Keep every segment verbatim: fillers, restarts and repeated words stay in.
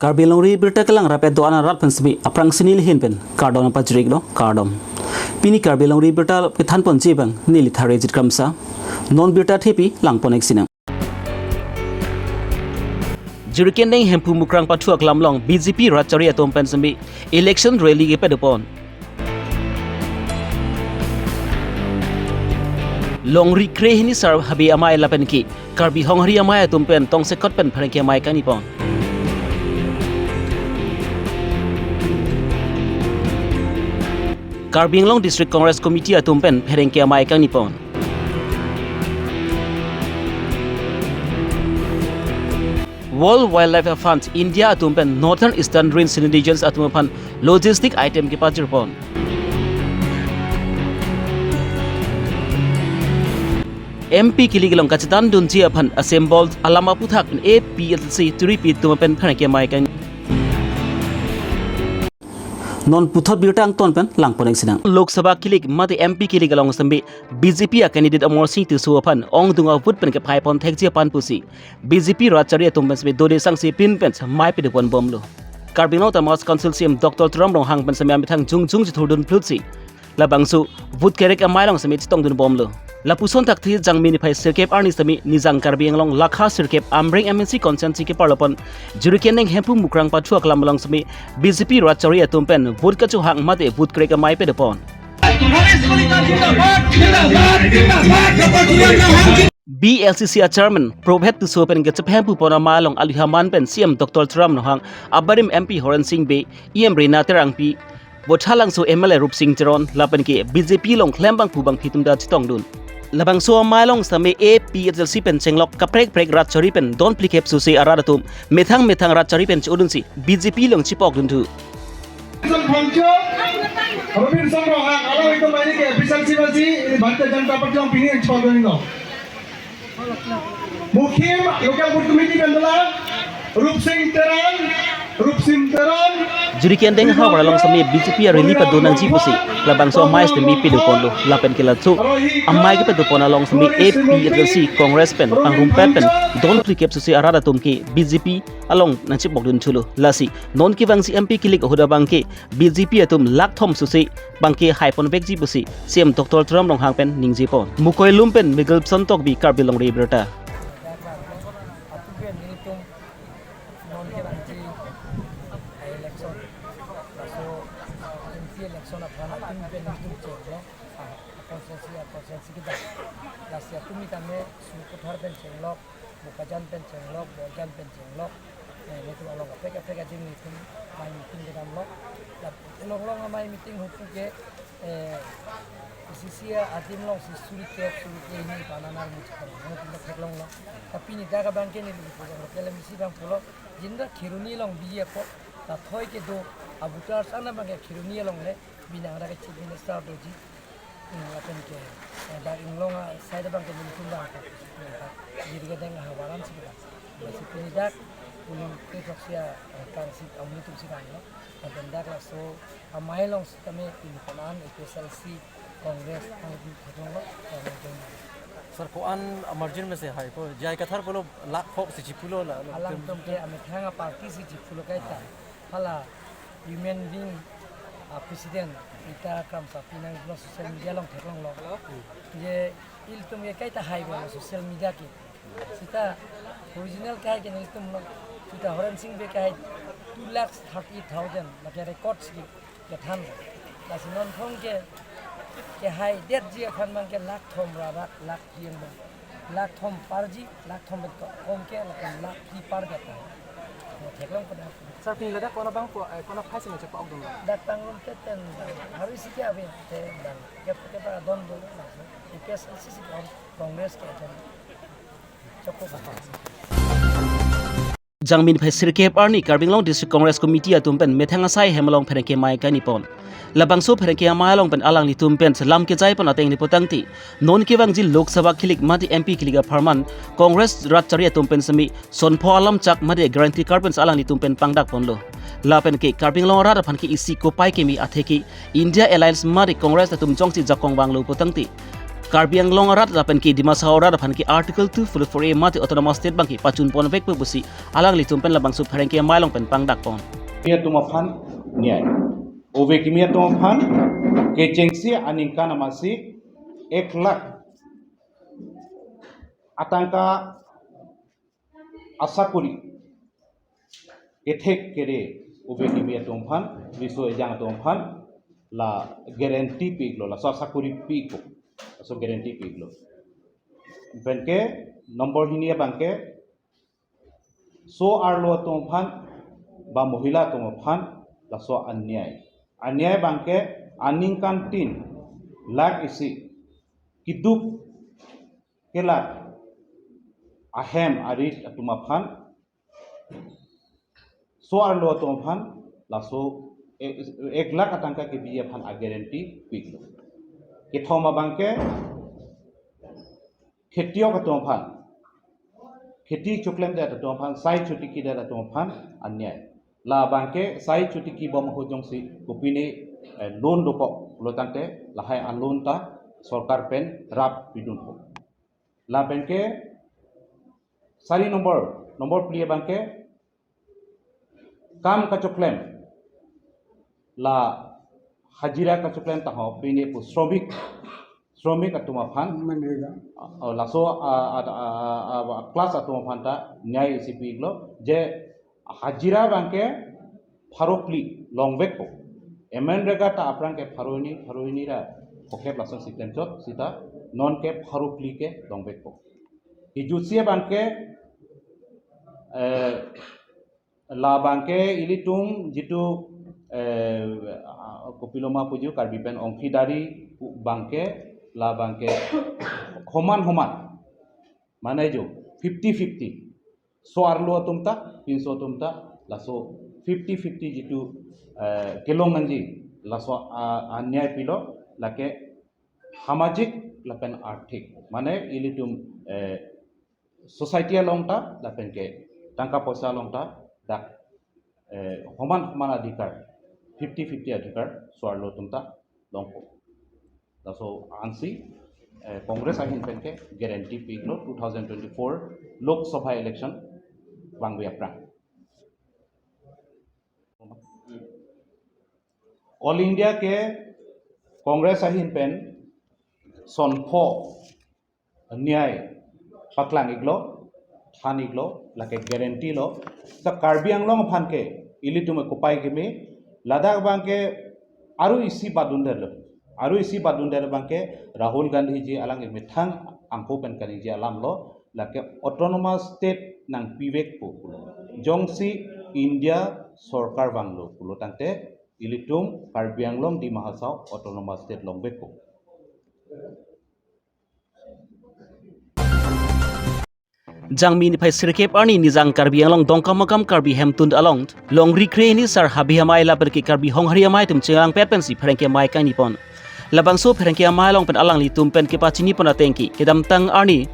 Karbi Longri Birta kelang rapet do-an arat pen semi aphrang si neli ahin pen kardom pajirlo, kardom. Pini Karbi Longri Birta kethan ponji abang neli Tharejit Kramsa. Non birta thepi lang pon-ik sinang. Jirikindeng Hemphu Mukrang pathu aklam along B J P rat chari atum pen semi election rally kepadopon. Longri krehini sar habe amei lapen ke Karbi Honghari amei atum pen tongsekot pen pherangke amei kangnipon. Karbi Anglong District Congress Committee atum pen pherangke amei kangnipon. World Wildlife Fund India atum pen Northern Eastern Range Indigenous atum aphan logistic item kepajirpon. M P kilik along kachethan dunji aphan assemble alam aputhak pen A P H L C turi pi atum pen pherangke amei kan. Non puthot birta angton pen lang pon-ik sinang. Lok Sabha kilik mate M P kilik along semi B J P a candidate Amarsing Tisso aphan ongdung avote pen kephai pon thekji aphan pusi B J P rat chari atum pen semi dode sangsi pin pen amei padopon bomlo. Karbi Anglong Autonomous Council C E M Doctor Tuliram Ronghang pen semi amethang jongjong chethurdun phlusi labangso vote kerek amei along semi chetongdun bomlo. Lapuson thakthir Jangmi niphai sirkep arni semi Nijang Karbi Anglong lakha sirkep Amreng M N C constituency keparlo pen Jirikindeng Hemphu Mukrang pathu aklam along semi B J P rat chari atum pen vote kachohang mate vote kerek amei padopon. B L C C a chairman Probhet Tisso pen kachephem pupon amei along aluhaman pen C E M Doctor Tuliram Ronghang, abarim M P Horen Sing Bey, E M Rina Terangpi, Bothalangso M L A Rupsing Teron lapen ke B J P along klembang pu bangphi atum ta chetongdun. Labangso amei along semi A P H L C pen chenglok kaprek prek rat chari pen don phlikep susi arat atum methang methang rat chari pen chodunsi B J P along chepokdun thu. Robinson Ronghang, along itu main ke A P H L C masih ini Bharatiya Janata Party along pini yang cepat ini no. Mukhim, local booth committee pen dala, Rupsing Teron, Rupsing Teron. Jirikindeng havar along semi B J P a rally padonangji pusi labangso amei semi padoponlo lapen ke laso amei kepadopon along semi A P H L C Congress pen pangrumpet pen don phlikep susi arat atum ke B J P along nangchepokdun thulo. Lasi non kevangji M P kilik ahut abang ke B J P atum lakh thom susi bangke hai ponvekji pusi C E M Doctor Tuliram Ronghang pen ningjepon. Mukoi lum pen Miguel Son Tokbi, Karbi Longri Birta. Atum pen nelitum non kevangji election, laso M P election aphan atum pen nelitum chenglo, ah, constituency, ah, constituency kedam. Lasi atum ni kame Sungkuthar pen chenglok, Bokajan pen chenglok, Borjan pen chenglok, eh, nelitum along kaprek kaprek ajin nelitum amei meeting kedamlo. Lapen along along amei meeting ahut ke, eh, A C C adim alongsi suri ke, suri ke hini bananar muchkang, nelitum theklonglo. Tapi pini dak abang ke nelitum pulo, ke M C abang pulo, jinda Kheroni along biye ko, ta thoi kedo, a voters an abang ke Kheroni along le, bini angra ke Chief Minister doji, Hmm, lapen ke, eh, dak inglong aside abang ke nelitum abang ke, eh, dak Jirikindeng ahavar ansi kita. Lasi pini dak polling ke throksi a, eh, kangsi amonit atumsi kanglo. Lapen dak laso amei along sitame pini konan A P H L C, Congress, ang di theklonglo, ang di. Sir, ko-an amarjin mese hai ko, J I Kathar pulo lakh phok si chipulo la, la, alangtum ke amethang a party si chipulo kaita. Hala Women Wing, ah, President Rita Kramsa pi nanglo social media along theklonglo. Je ilitum ke kaita hai lo social media ke. Sita original kehai ke nelitumlo. Sita Horen Sing Bey kehai two lakhs thirty thousand, lake record si kethan. Lasi non thong ke, kehai detji aphan abang ke lakh thom ra ra lakh phli angbong. Lakh thom parji, lakh thom pen ko-, kom ke, lapen lakh phli par jata. Mo theklong pada. Sir, pini ladak kona bang ko, eh, kona phai si nangchepokdun lo? Dak pangrum te ten, hari si ke ave, te bang, ke, ke pa don do, A P H L C si kon, Congress ke don. Chokok. Jangmi niphai sirkep arni Karbi Anglong District Congress Committee atum pen methang asai hem along pherangke amei kangnipon. Labangso pherangke amei along pen alanglitum pen selam kejai pon ateng ni putangte, non kevangji Lok Sabha kilik mate M P kilik apharman Congress rat chari atum pen semi sonpho alam chak mate guarantee card pen alanglitum pen pangdak ponlo. Lapen ke Karbi Anglong arat aphan ke isi kopai kemi atheke India Alliance mate Congress atum jongsi jakong vanglo putangte, Karbi Anglong arat lapen ke Dima Hasao arat aphan ke Article two forty-four A mate Autonomous State abang ke pachun ponvekpo pusi alanglitum pen labangso pherangke amei along pen pangdakpon. Niya atum aphan niya. Ove kimi atum aphan kechengsi aningkan amatsi ek lakh atangka asakuri kethek kere ove kimi atum aphan, riso ejang atum aphan la guarantee pi-iklo, laso asakuri pi-ikpo, laso guarantee pi-iklo. Penke number hini abang ke so-arlo atum aphan ba mohila atum aphan laso anyai. Anyai abang ke aningkan tin lakh isi keduk kelak ahem arit atum aphan, so-arlo atum aphan laso e-, ek lakh atangka kebi aphan a guarantee pi-iklo. Kethom abang ke khetiok atum aphan, kheti choklemdet atum aphan, sai chotiki det atum aphan anyai. Labang ke sai chotiki bom ahut jongsi kopine, eh, loan dokok pulo tangte lahai a loan ta sorkar pen rap pidunpo. Lapen ke sari number, number phli abang ke kam kachoklem, la hajira kachoklem ta ho pine pu shromik, shromik atum aphan, MNREGA. Oh, laso, ah, ah, ah, ah, ah, class atum aphan ta nyai isi pi-iklo je hajira abang ke pharo phli longvekpo. MNREGA ta aphrang ke pharo hini, pharo hini ra phokep lason si klemchot sita non ke pharo phli ke longvekpo. Kejutsi abang ke, eh, labang ke ilitum jitu, eh, kopiloma puju Karbi pen ongkidari abang ke, labang ke homan homan, mane jo fifty fifty, so-arlo atum ta, pinso atum ta, laso fifty fifty jitu, eh, kelong nangji, laso, ah, anyai pilo, lake samajik lapen arthik, mane ilitum, eh, society along ta lapen ke tangka poisa along ta dak, eh, homan homan adhikar, fifty fifty adhikar so-arlo atum ta longpo. Laso ansi, eh, Congress ahin pen ke guarantee pi-iklo two thousand twenty-four Lok Sabha election vangve aphrang. All India ke Congress ahin pen sonpho nyai paklang-iklo, than-iklo, lake guarantee lo. Ta Karbi Anglong aphan ke ilitum kopai kimi, ladak abang ke aru isi badun detlo. Aru isi badun det abang ke Rahul Gandhi ji alang emethang angko pen kaningje alam lo, lake autonomous state nangpivekpo pulo. Jongsi India sorkar vanglo pulo tangte ilitum Karbi Anglong Dima Hasao autonomous state longvekpo. Jangmi niphai sirkep arni Nijang Karbi Anglong Dongkamukam Karbi Hemtunt along longri kre hini sar habe amei lapen ke Karbi Honghari amei atum chinglangpet pensi pherangke amei kangnipon. Labangso pherangke amei along pen alanglitum pen kepachinipon ateng ke kedamtang arni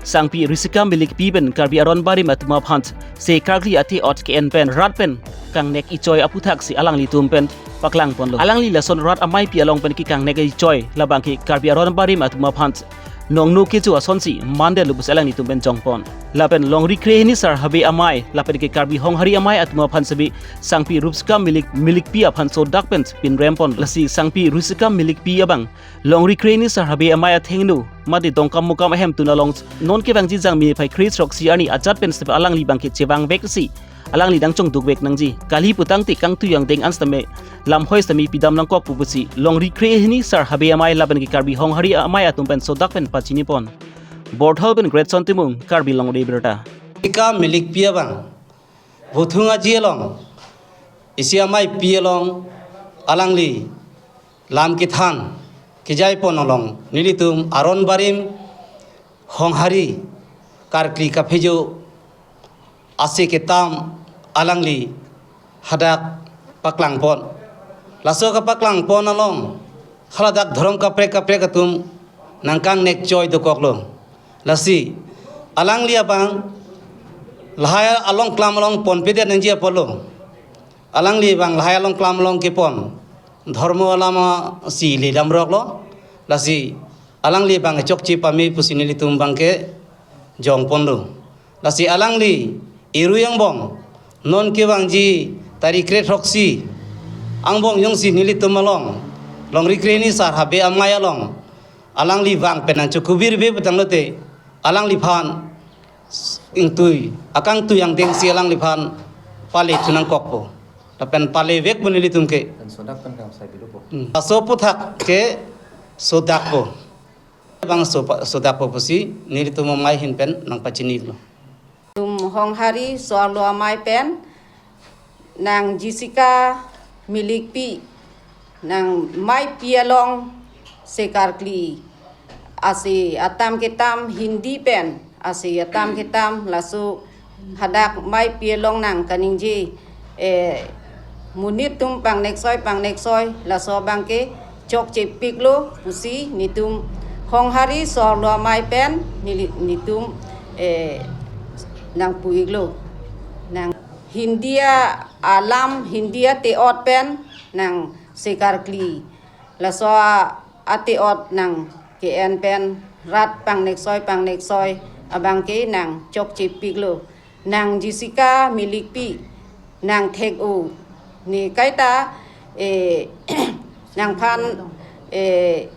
Sangpi Risikam Milikpi pen Karbi Aron Barim atum aphan se karkli ati ot ke-en pen rat pen kangnek ichoi aputhaksi alanglitum pen paklangponlo. Alangli lason rat ameipi along pen kekangnek ichoi labang ke Karbi Aron Barim atum aphan nongno kecho asonsi mandetlo pusi alanglitum pen jongpon. Lapen longri kre hini sar habe amei lapen ke Karbi Honghari amei atum aphan sebe Sangpi Risikam Milik, Milikpi aphan sodak pen pinrempon. Lasi Sangpi Risikam Milikpi abang longri kre hini sar habe amei athengno mate Dongkamukam ahemtun along non kevangji Jangmi niphai kre throksi arni ajat pen sebe alangli abang ke chevangveksi alangli nangchongdukvek nangji. Kali putangte kangtui angdeng an sitame lamhoi sitame pidam nangkokpo pusi longri kre hini sar habe amei lapen ke Karbi Honghari amei atum pen sodak pen pachinipon. Borthal pen Greatson Timung, Karbi Longri Abirta. Risikam Milikpi abang Vothung Aji along isi ameipi along alangli lam kethan kejaipon along nelitum Aron Barim Honghari karkli kaphejo ase ketam alangli hadak paklangpon. Laso kapaklangpon along haladak dhorom kaprek kaprek atum nangkangnek choi dokoklo. Lasi alangli abang lahai along klam along ponpedet nangji apotlo. Alangli abang lahai along klam along kepon dhormo alama si ledamroklo. Lasi Alangli abang chokche pame pusi nelitum abangke jongponlo. Lasi alangli irui angbong non kevangji tarik kre throksi angbong jongsi nelitum along Longri Krehini Sar Habe Amei along alangli vang pen nangchokubirbe putanglote, alangliphan ingtui, akangtui angdengsi alangliphan pale thu nangkokpo. Lapen palevekpo nelitum ke. Dan sodak pen kangsai bilo po. Hmm. Laso aphuthak ke sodakpo. Abang so, sodakpo pusi nelitum amei ahin pen nangpachinilo. Tum Honghari so-arlo amei pen nang Jessica Milikpi, nang meipi along sekarkli, ase atam ketam Hindi pen, ase atam ketam laso hadak meipi along nang kaningje, eh, monit atum pangneksoi pangneksoi laso abangke chokchepiklo pusi nelitum Honghari so-arlo amei pen neli-, nelitum, eh, nangpu-iklo. Nang Hindi alam, Hindi ate-ot pen nang sekarkli. Laso a-, ate-ot nang ke-en pen rat pangneksoi pangneksoi abangke nang chokchepiklo. Nang Jessica Milikpi, nang thek-o, ne kaita, eh, nangphan, eh,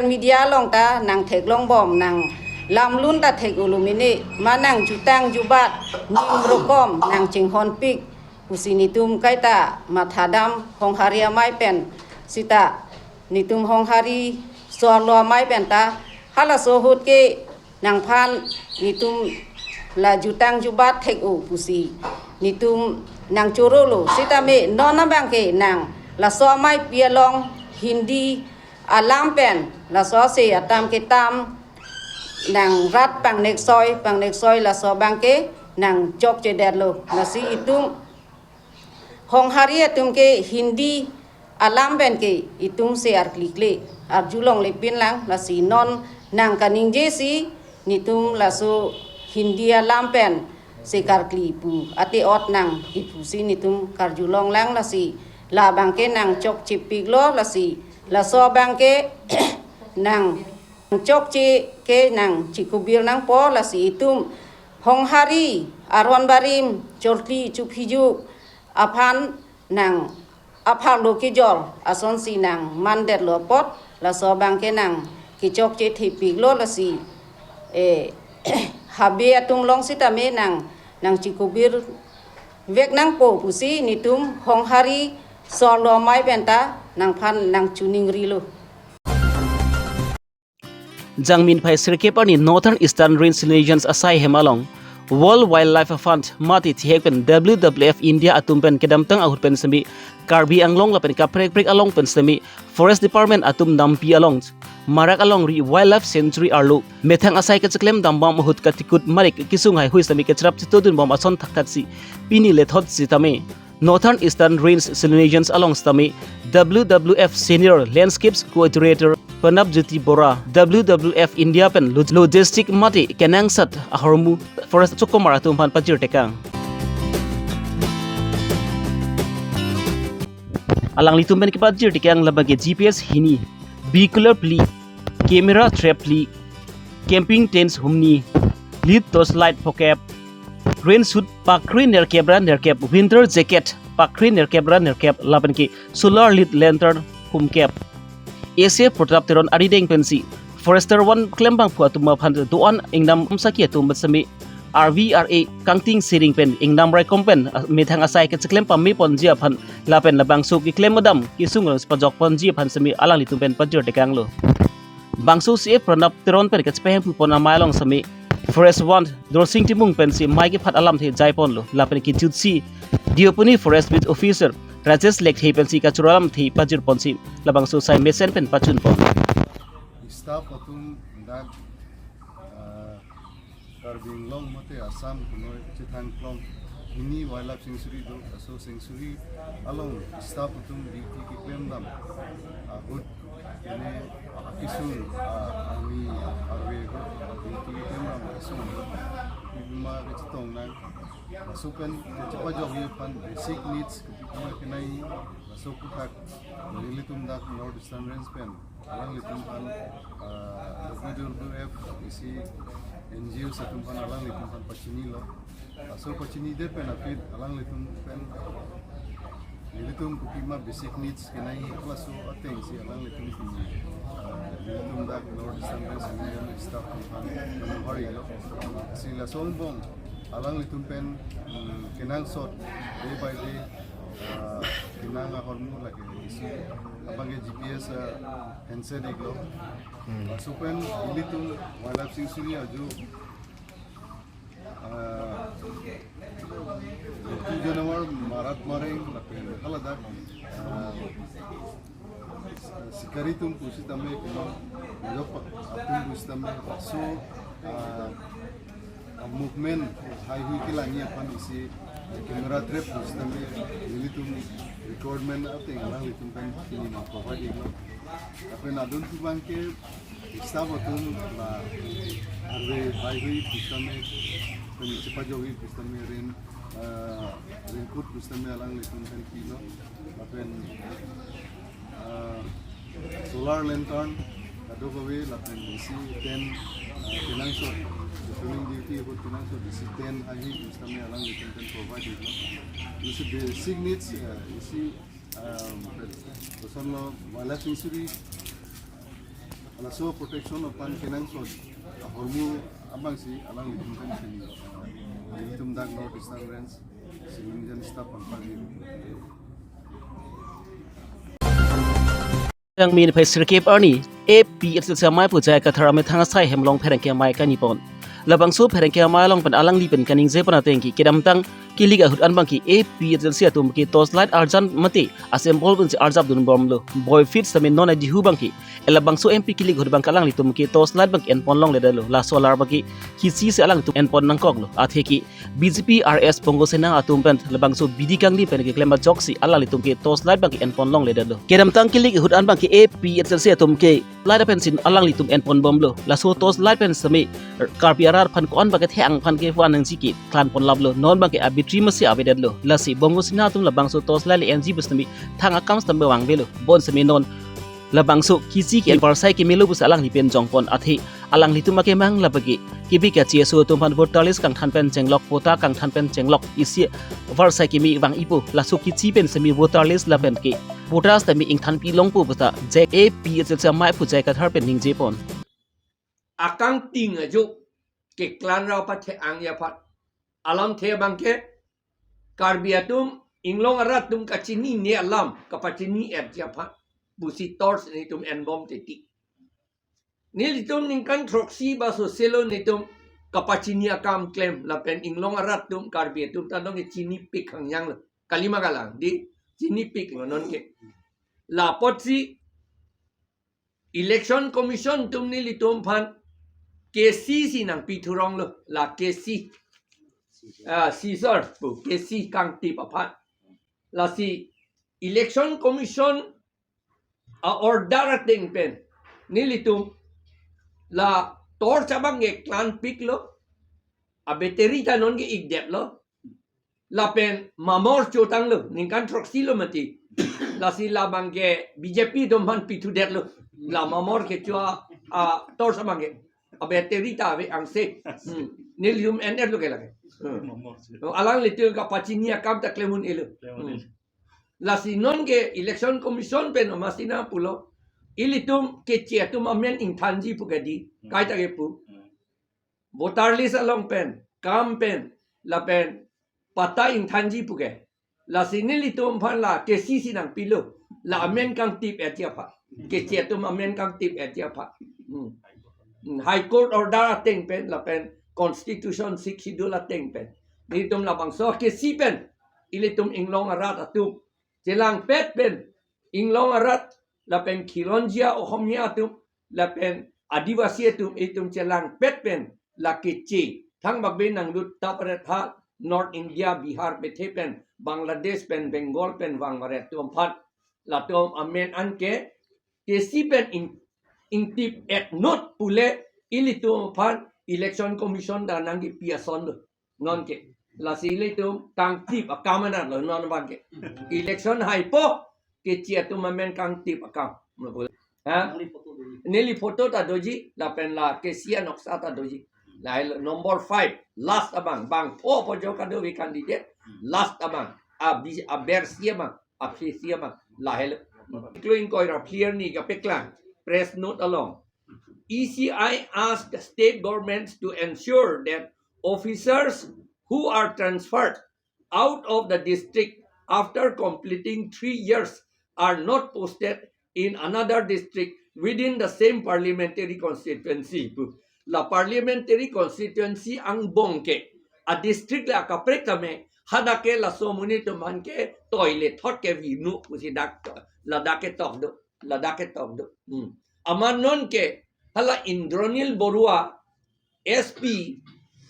media along ta nang theklongbom, nang lamlun ta thek-olo mene, ma nang jutang jubat, nim rokom nang chinghonpik pusi nelitum kaita mathadam Honghari amei pen sita, nelitum Honghari so-arlo amei pen ta halaso ahut ke nangphan nelitum la jutang jubat thek-o pusi nelitum nangchorolo. Sitame non abangke nang laso ameipi along Hindi alam pen laso ase atam ketam nang rat pangneksoi pangneksoi laso abangke nang chokchedetlo. Lasi itum Honghari atum ke Hindi alam pen ke itum sekarklikle, arjulonglepinlang, lasi non nang kaningjesi nelitum laso Hindi alam pen sekarkli pu ate-ot nang kipusi nelitum karjulonglang, lasi labangke nang chokchepiklo, lasi laso abangke nang chokche ke nang chikubir nangpo, lasi itum Honghari aron barim chorkli chuphijuk aphan nang apharlo kejor asonsi nang mandetlo apot, laso abangke nang kechokche thepiklo, lasi, eh, Habe atum along sitame nang, nang chikubirvek nangpo pusi nelitum Honghari so-arlo amei pen ta nangphan nangchiningrilo. Jangmi niphai sirkep arni Northern Eastern Range Selenigeons asai hem along World Wildlife Fund mate thihek pen W W F India atum pen kedamtang ahut pen sitame Karbi Anglong lapen kaprek prek along pen sitame Forest Department atum dampi along Marak alongri Wildlife Sanctuary arlo methang asai kacheklem dambom ahut katikut marik kesung haihui sitame kacherap chetodunbom ason thakthaksi pini lethot sitame Northern Eastern Range Selenigeons along sitame W W F Senior Landscapes Coordinator Pranab Jyoti Bora, W W F India pen lo-, logistic mate kenangsot ahormu Forest Chokomar atum aphan pajirtekang. Alanglitum pen kepajirtekang labangke G P S hini, binocular phli, camera trap phli, camping tents humni, lead torchlight phokep, rain suit pakri nerkep ra nerkep, winter jacket pakri nerkep ra nerkep, lapenke solar lead lantern humkep. A C F Pratap Teron arideng pensi Forester One klembangphu atum aphan do-an ingnam amsaki atum pen sitame R V R A kangting sering pen ingnam raikom pen, ah, methang asai kacheklem pameponji aphan lapen labangso keklem adam kesung alongsi pajokponji aphan sitame alanglitum pen pajirtekanglo. Bangso C F Pranab Teron pen kachepahemphu pon amei along sitame Forest One Dorsing Timung pensi mei kephat alamthe jaiponlo, lapen kejutsi Deopani Forest Beat Officer Rajesh Lekthe pensi kachoro alamthe pajirponsi labangso asai mesen pen pachunpon. Staff atum dak, ah, Karbi Anglong mate Assam kunoi chethang klong hini Wildlife Sanctuary do, laso sanctuary along staff atum duty keklem dam ahut, ene akesung, ah, army arve ko duty keklem dam akesung ahut pima kechetong nang, laso pen kachepajokji aphan basic needs kepima kenai, laso aphuthak nelitum dak North Eastern Range pen Alanglitum aphan, ah, W W F isi N G Os atum aphan alanglitum aphan pachinilo. Laso pachinidet pen aphi alanglitum pen nelitum kopima basic needs kenai halaso atengsi alanglitum pini, ah, nelitum dak North Eastern Range Civil Staff atum aphan pangharilo. Si laso angbong alanglitum pen, mm, kenangsot day by day, ah, kenang ahormu lake isi abangke G P S, ah, handset iklo. Hmm. Laso pen ilitum wildlife sanctuary ajo, ah, jatu janwar marat mareng lapen haladak, ah, sikari atum pusitame, kuma jok atum pusitame, so, ah, ah, movement haihui kelang aphan isi camera trap pusitame nelitum requirement ateng alanglitum pen pini nang provide iklo. Lapen adon abangke staff atum la arve haihui pusitame, pen chepajokji pusitame, rain, ah, raincoat pusitame alanglitum pen pilo. Lapen, ah, solar lantern kadokave lapen isi tent, ah, kenangsot, patrolling duty ahut kenangsot isi tent haihui pusitame alanglitum pen provide iklo. Isi basic needs, ah, isi, ah, kosonlo wildlife sanctuary, laso protection aphan kenangsot ahormu abangsi alanglitum pen pini, ah, nelitum dak North Eastern Range Civil Staff aphan pangharilo. Yang min phai sirkep arni A P H L C amei pu J I Kathar amethang asai hem along pherangke amei kaningje pon. Labangso pherangke amei along pen alangli pen kaningje pon atengke kedamtang kilik ahut an abangke A P H L C atum ke torch light arjan mate a symbol pensi arjap dunbomlo. Boy fit sitame non adihu abangke, eh, labangso M P kilik ahut abangke alanglitum ke torch light abangke enpon longledetlo. Laso alar abangke kisi si alanglitum enpon nangkoklo. Atheke B J P R S Bongo Sena atum pen labangso bidi kangli pen keklem ajoksi alanglitum ke torch light abangke enpon longledetlo. Kedamtang kilik ahut an abangke A P H L C atum ke light pensi alanglitum enponbomlo. Laso torch light pen sitame Karbi arat aphan ko-an abangke thang aphan kevan nangji ke klanpon laplo. Non abangke a battery masi avedetlo. Lasi Bongo Sena atum labangso torch light le-enji pusitame thang akam sitame vangvelo. Bonsitame non labangso kisi ke varsai kemelo pusi alangli pen jongpon athe alanglitum akemang labangke kebe kachi aso atum aphan voter list kangthan pen chenglok, patta kangthan pen chenglok isi varsai keme vang-ipo, laso kisi pen sitame voter list lapen ke patta sitame ingthanpi longpo puta J I A P H L C amei pu J I Kathar pen ningje pon. Akangting ajo keklan ra pathe-angji aphan, alamthe abangke Karbi atum inglong arat atum kachinine alam kapachini-etji aphan pusi torch nelitum enbom titi. Nelitum ningkan throksi ba soselo nelitum kapachini akam klem lapen inglong arat atum Karbi atum ta nong chinipik hangjanglo. Kalima kalang di chinipiklo nonke. La apotsi Election Commission atum nelitum aphan K C si nangpi thuronglo, la K C. Ah, seizure pu K C kangtip aphan. Lasi Election Commission a-order ateng pen nelitum la torch abangke klanpiklo, a-battery ta nonke ikdetlo. Lapen mamor chotanglo, ningkan throksilo mati. Lasi labangke B J P atum aphan pithudetlo. La mamor kecho a, a torch abangke, a-battery ta ave angse. Hmm. Nelitum en-etlo ke lake. Hmm. Mamor si. Oh, alanglitum kapachini akam ta klem un-elo. Klem un-elo. Hmm. Lasi nonke Election Commission pen amatsi nangpulo, ilitum keche atum amen ingthanji pu ke di. Hmm. Kaita kepu. Hmm. Voter list along pen, kam pen, lapen patta ingthanji pu ke. Lasi nelitum aphan la K C si nangpilo, la amen kangtip-etji aphan. Keche atum amen kangtip-etji aphan. Hmm. Hmm, High Court order ateng pen lapen Constitution Sixth Schedule ateng pen nelitum labangso K C pen ilitum inglong arat atum chelangpet pen, inglong arat lapen khilonjia ohomia atum lapen Adivasi atum, itum chelangpet pen la keche thangbak be nanglut tap ret ha North India, Bihar pethe pen, Bangladesh pen, Bengal pen vangvaret atum aphan, latum amen anke K C pen ing, ingtip-et not pule ilitum aphan Election Commission ta nangkepi asonlo. Nonke. Lasi ilitum kangtip akam anatlo non abangke. Election haipo, keche atum amen kangtip akam. Ha? Neli photo ta doji, lapen la K C A noksa ta doji. Lahelo number five, last abang, bang pho pojok kadove candidate, last abang, abi, abersi abang, aphisi abang, lahelo. Klin koi ra clear ni kapeklang, press note along. E C I asked state governments to ensure that officers who are transferred out of the district after completing three years are not posted in another district within the same parliamentary constituency pu. La parliamentary constituency angbong ke a district la kaprek kame, hadak ke laso amonit atum aphan ke toilet thot ke vinu pusi dak, ladak ketok do, ladak ketok do. Hmm. Amat non ke hala Indranil Baruah S P,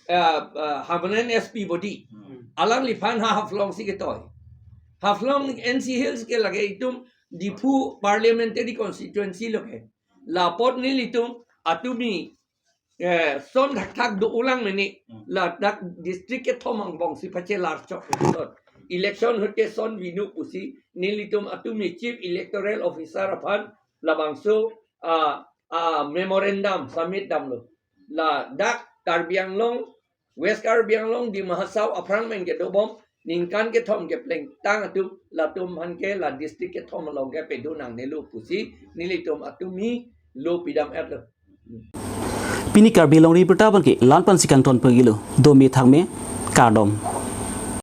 uh, uh, Hamren S P body. Hmm. Alangliphan ha Haflong si ketoi. Haflong N C Hills ke lake itum Diphu parliamentary constituency lo ke. Lapot nelitum atumi, eh, son thakthak do ulang meni. Hmm. Ladak district kethom angbong si pachelar chok. Election ahut ke son vinu pusi nelitum atumi Chief Electoral Officer aphan labangso, ah, ah, memorandum submit damlo. Ladak Karbi Anglong, West Karbi Anglong, Dima Hasao aphrang pen kedobom ningkan kethom keplengtang atum, latum aphan ke la district kethom along ke pedo nangnelo pusi nelitum atumi lo pidam-etlo. Pini Karbi Longri Abirta abang ke la-an pensi kangton pagilo, dome thakme, kardom.